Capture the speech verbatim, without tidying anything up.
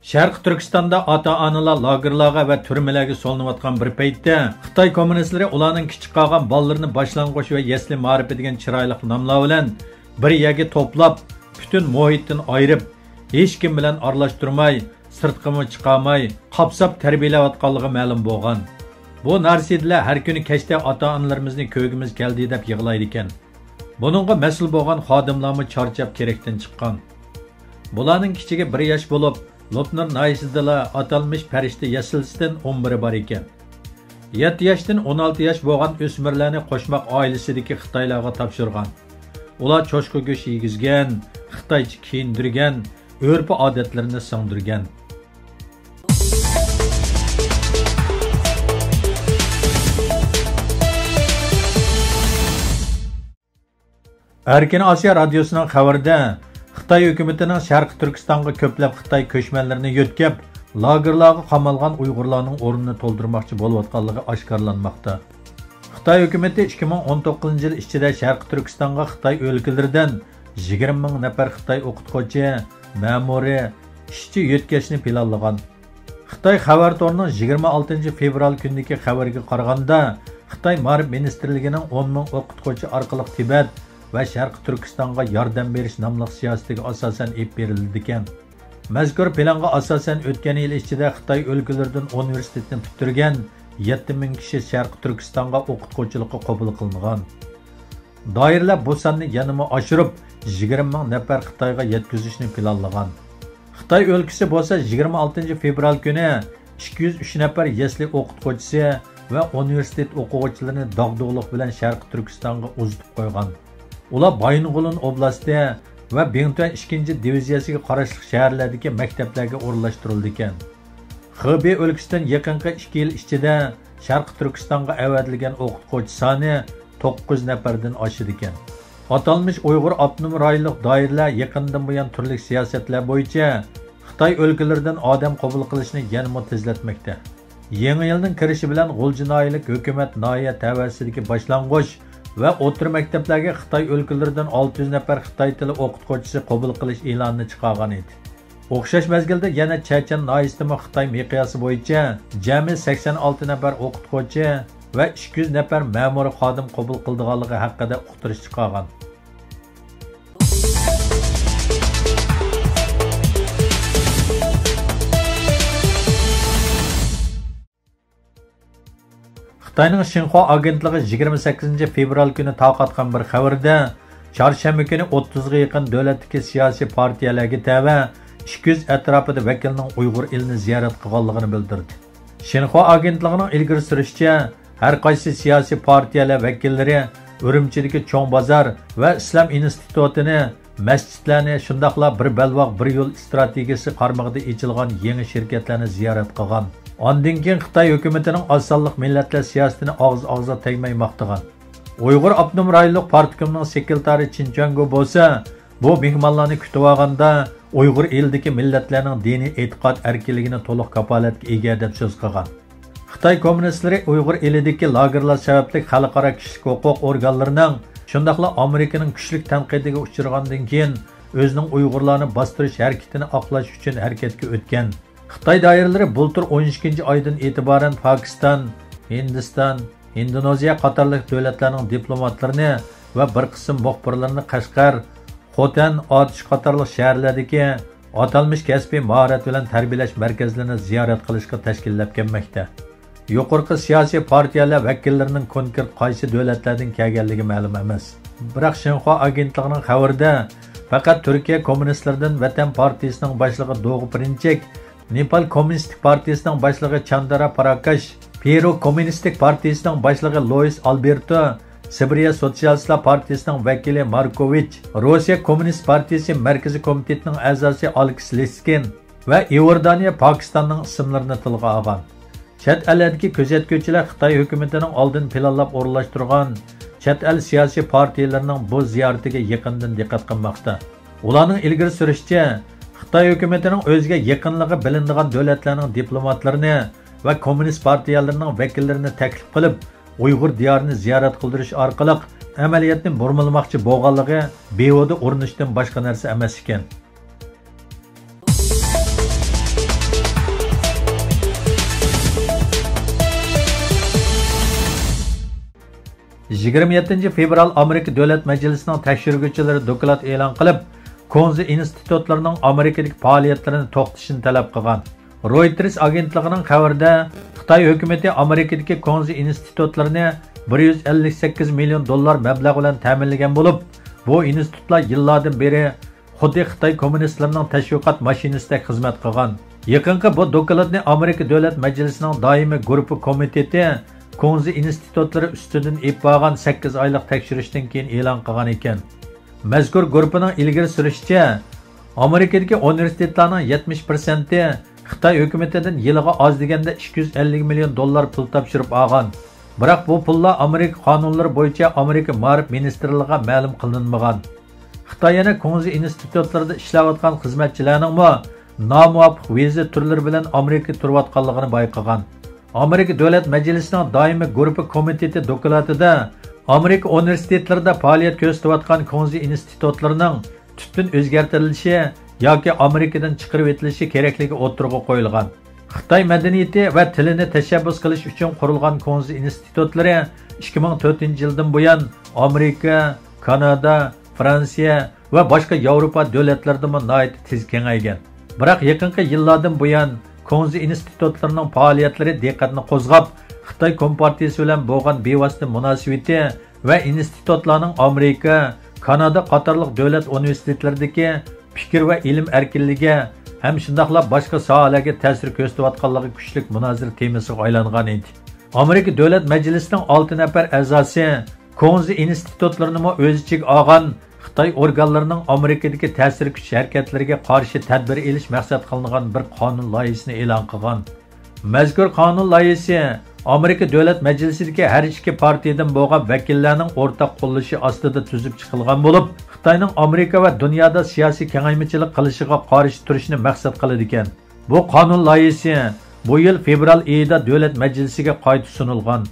شەرقىي تۈركىستاندا ئاتا-ئانىلار لاگېرلارغا ۋە تۈرمىلەرگە سولىنىۋاتقان بىر پەيتتە، خىتاي كوممۇنىستلىرى ئۇلارنىڭ كىچىك قالغان بالىلىرىنى باشلانغۇچ ۋە يەسلى مائارىپى دېگەن چىرايلىق ناملار بىلەن بىر يەرگە توپلاپ، پۈتۈن مۇھىتتىن ئايرىپ، ھېچكىم بىلەن ئارىلاشتۇرماي، سىرتقىمۇ چىقارماي، قاپساپ تەربىيەلەۋاتقانلىقى مەلۇم بولغان. بۇ نارسىدىلەر ھەر كۈنى كەچتە ئاتا-ئانىلىرىمىزنى كۆرگۈمىز كەلدى دەپ يىغلايدىكەن. بۇنىڭغا مەسئۇل بولغان خادىملارمۇ چارچاپ كېرەكتىن چىققان. بۇلارنىڭ كىچىكى بىر ياش بولۇپ، لوپنۇر ناھىيەسىدىلا ئاتالمىش پەرىشتە يەسلىسىدىن ئون بىرى بار ئىكەن. يەتتە ياشتىن ئون ئالتە ياش بولغان ئۆسمۈرلەرنى قوشماق ئائىلىسىدىكى خىتايلارغا تاپشۇرغان. ئۇلار چوشقا گۆشى يېگۈزگەن، خىتايچە كىيىندۈرگەن، ئۆرپ-ئادەتلىرىنى سىڭدۈرگەن. ئەركىن ئاسىيا رادىيوسىنىڭ خەۋىرىدە، خىتاي ھۆكۈمىتىنىڭ شەرقىي تۈركىستانغا كۆپلەپ خىتاي كۆچمەنلىرىنى يۆتكەپ، لاگېرلارغا قامالغان ئۇيغۇرلارنىڭ ئورنىنى تولدۇرماقچى بولۇۋاتقانلىقى ئاشكارىلانماقتا. خىتاي ھۆكۈمىتى ئىككى مىڭ ئون توققۇزىنچى يىل ئىچىدە شەرقىي تۈركىستانغا خىتاي ئۆلكىلىرىدىن يىگىرمە مىڭ نەپەر خىتاي ئوقۇتقۇچى، مەمۇرىي، ئىشچى يۆتكەشنى پىلانلىغان. خىتاي خەۋەر تورىنىڭ يىگىرمە ئالتىنچى فېۋرال كۈنىدىكى خەۋىرىگە قارىغاندا، خىتاي مائارىپ مىنىستىرلىكىنىڭ ئون مىڭ ئوقۇتقۇچى ئارقىلىق تىبەت ۋە شەرقىي تۈركىستانغا ياردەم بېرىش ناملىق سىياسىتىگە ئاساسەن ئېلىپ بېرىلىدىكەن. مەزكۇر پىلانغا ئاساسەن ئۆتكەن يىل ئىچىدە خىتاي ئۆلكىلىرىدىن ئۇنىۋېرسىتېتنى پۈتتۈرگەن يەتتە مىڭ كىشى شەرقىي تۈركىستانغا ئوقۇتقۇچىلىققا قوبۇل قىلىنغان. دائىرىلەر بۇ ساننى يەنىمۇ ئاشۇرۇپ، يىگىرمە مىڭ نەپەر خىتايغا يەتكۈزۈشنى پىلانلىغان. خىتاي ئۆلكىسى بولسا يىگىرمە ئالتىنچى فېۋرال كۈنى ئىككى يۈز ئۈچ نەپەر يەسلى ئوقۇتقۇچىسى ۋە ئۇنىۋېرسىتېت ئوقۇغۇچىلىرىنى داغدۇغىلىق بىلەن شەرقىي تۈركىستانغا ئۇزىتىپ قويغان. ئۇلار بايىنغولىن ئوبلاستى ۋە بىڭتۈەن ئىككىنچى دىۋىزىيەسىگە قاراشلىق شەھەرلەردىكى مەكتەپلەرگە ئورۇنلاشتۇرۇلىدىكەن. خېبېي ئۆلكىسىدىن يېقىنقى ئىككى يىل ئىچىدە شەرقىي تۈركىستانغا ئەۋەتىلگەن ئوقۇتقۇچى سانى توققۇز نەپەردىن ئاشىدىكەن. ئاتالمىش ئۇيغۇر ئاپتونوم رايونلۇق دائىرىلەر يېقىندىن بۇيان تۈرلۈك سىياسەتلەر بويىچە خىتاي ئۆلكىلىرىدىن ئادەم قوبۇل قىلىشنى يەنىمۇ تېزلەتمەكتە. يېڭى يىلنىڭ كىرىشى بىلەن غۇلجا ناھىيەلىك ھۆكۈمەت ناھىيە تەۋەسىدىكى باشلانغۇچ ۋە ئوتتۇرا مەكتەپلەرگە خىتاي ئۆلكىلىرىدىن ئالتە يۈز نەپەر خىتاي تىلى ئوقۇتقۇچىسى قوبۇل قىلىش ئېلانىنى چىقارغان ئىدى. ئوخشاش مەزگىلدە يەنە چەچەن ناھىيەسىدىمۇ خىتاي مىقياسى بويىچە جەمئىي سەكسەن ئالتە نەپەر ئوقۇتقۇچى ۋە ئىككى يۈز نەپەر مەمۇرىي خادىم قوبۇل قىلىدىغانلىقى ھەققىدە ئۇقتۇرۇش چىقارغان. خىتاينىڭ شىنخۇا ئاگېنتلىقى يىگىرمە سەككىزىنچى فېۋرال كۈنى تارقاتقان بىر خەۋىرىدە، چارشەنبە كۈنى ئوتتۇزغا يېقىن دۆلەتتىكى سىياسىي پارتىيەلەرگە تەۋە ئىككى يۈز ئەتراپىدا ۋەكىلنىڭ ئۇيغۇر ئېلىنى زىيارەت قىلغانلىقىنى بىلدۈردى. شىنخۇا ئاگېنتلىقىنىڭ ئىلگىرى سۈرۈشىچە، ھەر قايسى سىياسىي پارتىيەلەر ۋەكىللىرى ئۈرۈمچىدىكى چوڭ بازار ۋە ئىسلام ئىنستىتۇتىنى، مەسچىتلەرنى، شۇنداقلا بىر بەلباغ، بىر يول ئىستراتېگىيەسى قارمىقىدا ئېچىلغان يېڭى شىركەتلەرنى زىيارەت قىلغان. ئاندىن كېيىن خىتاي ھۆكۈمىتىنىڭ ئاز سانلىق مىللەتلەر سىياسىتىنى ئاغزى ئاغزىغا تەگمەي ماختىغان. ئۇيغۇر ئاپتونوم رايونلۇق پارتكومنىڭ سېكرېتارى چىن چۈەنگو بولسا، بۇ مېھمانلارنى كۈتۈۋالغاندا، ئۇيغۇر ئېلىدىكى مىللەتلەرنىڭ دىنىي ئېتىقاد ئەركىنلىكىنى تولۇق كاپالەتكە ئىگە، دەپ سۆز قىلغان. خىتاي كوممۇنىستلىرى ئۇيغۇر ئېلىدىكى لاگېرلار سەۋەبلىك خەلقئارا كىشىلىك ھوقۇق ئورگانلىرىنىڭ، شۇنداقلا ئامېرىكىنىڭ كۈچلۈك تەنقىدىگە ئۇچرىغاندىن كېيىن، ئۆزىنىڭ ئۇيغۇرلارنى باستۇرۇش ھەرىكىتىنى ئاقلاش ئۈچۈن ھەرىكەتكە ئۆتكەن. خىتاي دائىرىلىرى بۇلتۇر ئون ئىككىنچى ئايدىن ئېتىبارەن پاكىستان، ھىندىستان، ھىندونېزىيە قاتارلىق دۆلەتلەرنىڭ دىپلوماتلىرىنى ۋە بىر قىسىم مۇخبىرلىرىنى قەشقەر، خوتەن، ئاتۇش قاتارلىق شەھەرلەردىكى ئاتالمىش كەسپىي ماھارەت بىلەن تەربىيەلەش مەركەزلىرىنى زىيارەت قىلىشقا تەشكىللەپ كەلمەكتە. يۇقىرىقى سىياسىي پارتىيەلەر ۋەكىللىرىنىڭ كونكرېت قايسى دۆلەتلەردىن كەلگەنلىكى مەلۇم ئەمەس. بىراق شىنخۇا ئاگېنتلىقىنىڭ خەۋىرىدە، پەقەت تۈركىيە كوممۇنىستلىرىدىن ۋەتەن پارتىيىسىنىڭ باشلىقى دوغۇ پىرىنچىك، نېپال كوممۇنىستىك پارتىيىسىنىڭ باشلىقى چاندارا پاراكاش، پېرۇ كوممۇنىستىك پارتىيىسىنىڭ باشلىقى لويىس ئالبېرتو، سىبىرىيە سوتسىيالىستلار پارتىيىسىنىڭ ۋەكىلى ماركوۋىچ، روسىيە كوممۇنىست پارتىيىسى مەركىزىي كومىتېتىنىڭ ئەزاسى ئالېكس لىسكىن ۋە ئىئوردانىيە پاكىستاننىڭ ئىسىملىرىنى تىلغا ئالغان. چەت ئەللەردىكى كۆزەتكۈچىلەر خىتاي ھۆكۈمىتىنىڭ ئالدىن پىلانلاپ ئورۇنلاشتۇرغان چەت ئەل سىياسىي پارتىيىلىرىنىڭ بۇ زىيارىتىگە يېقىندىن دىققەت قىلماقتا. ئۇلارنىڭ ئىلگىرى سۈرۈشىچە، خىتاي ھۆكۈمىتىنىڭ ئۆزىگە يېقىنلىقى بىلىنىدىغان دۆلەتلەرنىڭ دىپلوماتلىرىنى ۋە كوممۇنىست پارتىيەلىرىنىڭ ۋەكىللىرىنى تەكلىپ قىلىپ، ئۇيغۇر دىيارىنى زىيارەت قىلدۇرۇش ئارقىلىق ئەمەلىيەتنى بۇرمىلىماقچى بولغانلىقى بىھۇدە ئۇرۇنۇشتىن باشقا نەرسە ئەمەس ئىكەن. يىگىرمە يەتتىنچى فېۋرال ئامېرىكا دۆلەت مەجلىسىنىڭ تەكشۈرگۈچىلىرى دوكلات ئېلان قىلىپ، كۇڭزى ئىنستىتۇتلىرىنىڭ ئامېرىكىدىكى پائالىيەتلىرىنى توختىتىشنى تەلەپ قىلغان. رويتېرس ئاگېنتلىقىنىڭ خەۋىرىدە، خىتاي ھۆكۈمىتى ئامېرىكىدىكى كۇڭزى ئىنستىتۇتلىرىنى بىر يۈز ئەللىك سەككىز مىليون دوللار مەبلەغ بىلەن تەمىنلىگەن بولۇپ، بۇ ئىنستىتۇتلار يىللاردىن بېرى خۇددى خىتاي كوممۇنىستلىرىنىڭ تەشۋىقات ماشىنىسىدەك خىزمەت قىلغان. يېقىنقى بۇ دوكلاتنى ئامېرىكا دۆلەت مەجلىسىنىڭ دائىمىي گۇرۇپپا كومىتېتى كۇڭزى ئىنستىتۇتلىرى ئۈستىدىن ئېلىپ بارغان سەككىز ئايلىق تەكشۈرۈشتىن كېيىن ئېلان قىلغان ئىكەن. مەزكۇر گۇرۇپپىنىڭ ئىلگىرى سۈرۈشىچە، ئامېرىكىدىكى ئۇنىۋېرسىتېتلارنىڭ يەتمىش پىرسەنتى خىتاي ھۆكۈمىتىدىن يىلىغا ئاز دېگەندە ئىككى يۈز ئەللىك مىليون دوللار پۇل تاپشۇرۇپ ئالغان. بىراق بۇ پۇللار ئامېرىكا قانۇنلىرى بويىچە ئامېرىكا مائارىپ مىنىستىرلىقىغا مەلۇم قىلىنمىغان. خىتاي يەنە كۇڭزى ئىنستىتۇتلىرىدا ئىشلەۋاتقان خىزمەتچىلەرنىڭمۇ نامۇۋاپىق ۋىزا تۈرلىرى بىلەن ئامېرىكىغا تۇرۇۋاتقانلىقىنى بايقىغان. ئامېرىكا دۆلەت مەجلىسىنىڭ دائىمىي گۇرۇپپا كومىتېتى دوكلاتىدا ئامېرىكا ئۇنىۋېرسىتېتلىرىدا پائالىيەت كۆرسىتىۋاتقان كۇڭزى ئىنستىتۇتلىرىنىڭ تۈپتىن ئۆزگەرتىلىشى ياكى ئامېرىكىدىن چىقىرىۋېتىلىشى كېرەكلىكى ئوتتۇرىغا قويۇلغان. خىتاي مەدەنىيىتى ۋە تىلىنى تەشەببۇس قىلىش ئۈچۈن قۇرۇلغان كۇڭزى ئىنستىتۇتلىرى ئىككى مىڭ تۆتىنچى يىلدىن بۇيان ئامېرىكا، كانادا، فرانسىيە ۋە باشقا ياۋروپا دۆلەتلىرىدىمۇ ناھايىتى تېز كېڭەيگەن. بىراق يېقىنقى يىللاردىن بۇيان كۇڭزى ئىنستىتۇتلىرىنىڭ پائالىيەتلىرى دىققەتنى قوزغاپ، خىتاي كومپارتىيىسى بىلەن بولغان بىۋاسىتە مۇناسىۋىتى ۋە ئىنستىتۇتلارنىڭ ئامېرىكا، كانادا قاتارلىق دۆلەت ئۇنىۋېرسىتېتلىرىدىكى پىكىر ۋە ئىلىم ئەركىنلىكى ھەم شۇنداقلا باشقا ساھەلەرگە تەسىر كۆرسىتىۋاتقانلىقى كۈچلۈك مۇنازىرە تېمىسىغا ئايلانغان ئىدى. ئامېرىكا دۆلەت مەجلىسىنىڭ ئالتە نەپەر ئەزاسى كۇڭزى ئىنستىتۇتلىرىنىمۇ ئۆز ئىچىگە ئالغان خىتاي ئورگانلىرىنىڭ ئامېرىكىدىكى تەسىر كۈچ ھەرىكەتلىرىگە قارشى تەدبىر ئېلىش مەقسەت قىلىنغان بىر قانۇن لايىھىسىنى ئېلان قىلغان. مەزكۇر قانۇن لايىھىسى ئامېرىكا دۆلەت مەجلىسىدىكى ھەر ئىككى پارتىيىدىن بولغان ۋەكىللەرنىڭ ئورتاق قوللىشى ئاستىدا تۈزۈپ چىقىلغان بولۇپ، خىتاينىڭ ئامېرىكا ۋە دۇنيادا سىياسىي كېڭەيمىچىلىك قىلىشىغا قارشى تۇرۇشنى مەقسەت قىلىدىكەن. بۇ قانۇن لايىھىسى بۇ يىل فېۋرال ئېيىدا دۆلەت مەجلىسىگە قايتا سۇنۇلغان.